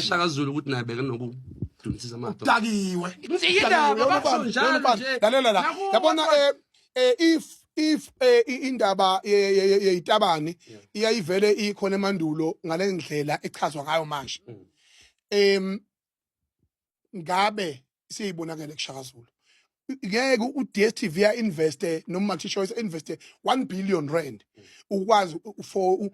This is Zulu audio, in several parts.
Shaka Zulu ukuthi naye bekenokudumisa amadoda. Dakiwe. Indaba basho njalo nje. Lalela la. Nakuwe Yabona if indaba yeyitabani iyayivele ikhona emandulo ngalendlela echazwa ngayo manje. Ngabe siyibonakele kuShaka Zulu. Ngeke u-DStv ya investe noma MultiChoice investe 1 billion rand ukwazi for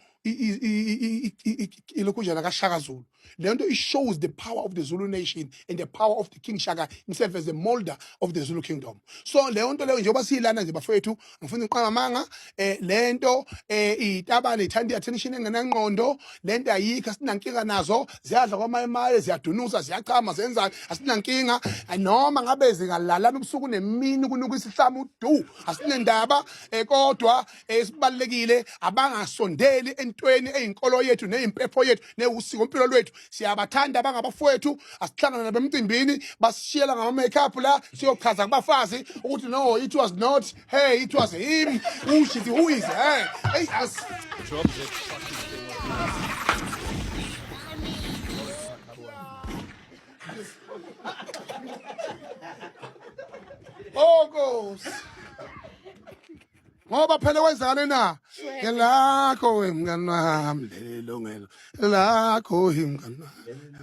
ilokhunjana kaShaka Zulu. Le nto it shows the power of the Zulu nation and the power of the King Shaka himself as the molder of the Zulu kingdom. So leyo nto leyo njengoba siyilana nje bafowethu, ngifuna uqamba amanga, lento itabane ithanda attention engenangqondo. Lento ayikho, asinankinga nazo. Ziyadla kwamayemaye, ziyadunusa, ziyachama, zenzani, asinankinga. Noma ngabe zingalalana ubusuku nemini kunuka isihlamu du, asinendaba, kodwa esibalekile abangasondeli entweni eyinkolo yethu neyimpepho yethu newusiko mpilo lwethu. Siyabathanda abangabafowethu, asihlangana nabemcimbini basishiyela ngama makeup la, siyochaza kubafazi ukuthi no, it was not hey, it was him who she who is hey, hey as Drop that fucking thing. Oh Nkosi, ngoba phela kwenzakale na ngelakho, wemngani wami, leli lungelo lakho, mngani wami.